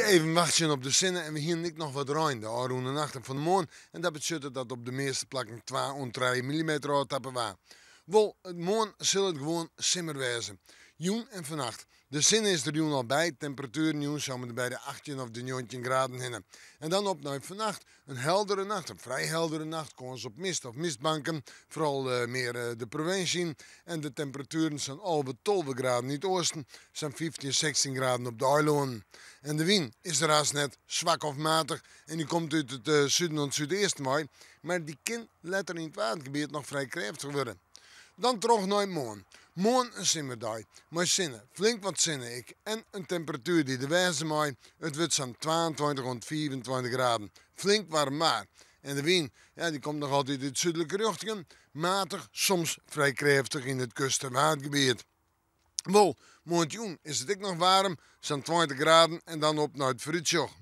even wachtsjen op de sinne en we hienen ek noch wat rein de ôfrûne nacht en fan 'e moarn en dat betsjutte dat op de measte plakken twa oant trije millimeter ôftappe waard. Wol, moarn sil it gewoan simmer wêze. Jûn en fannacht. De sinne is der jûn al by, temperatueren jûn sa om en by de 18 of de 19 graden hinne. En dan op nei fannacht, in heldere nacht, in frij heldere nacht, kâns op mist of mistbanken, foaral mear de provinsje yn. En de temperatueren sa'n 11, 12 graden yn it oasten, sa'n 15, 16 graden op de eilânnen. En de wyn is der hast net, swak of matich en dy komt út it suden oant súdeasten wei, mar dy kin letter yn it Waadgebiet noch frij krêftich wurde. Dan troch nei moarn. Moarn in simmerdei. Mei sinne, flink wat sinne ek en in temperatuer dy't der wêze mei. It wurdt sa'n 22 oant 25 graden. Flink waarm waar. En de wyn, ja, dy komt noch altyd út súdlike rjochtingen. Matich, soms frij krêftich yn it kust- en Waadgebiet. Wol, moarntejûn is it ek noch waarm, sa'n 20 graden en dan op nei it foarútsjoch.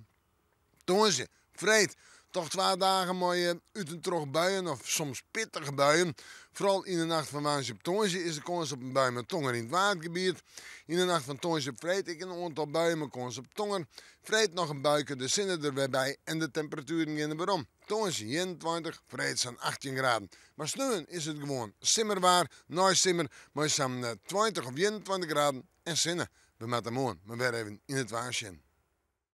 Tongersdei, freed, toch twa dagen mei út en troch buien of soms pittige buien. Foaral yn de nacht fan woansdei op tongersdei is der kâns op in bui mei tonger yn it Waadgebiet. Yn de nacht fan tongersdei op freed ek in oantal buien mei kâns op tonger. Freed noch in buike, de sinne der wer by en de temperatueren geane werom. Tongersdei 21, freed sa'n 18 graden. Mar sneon is it gewoan simmerwaar, neisimmer mei sa'n 20 of 21 graden en sinne. We moatte moarn mar wer even yn it waar sjen.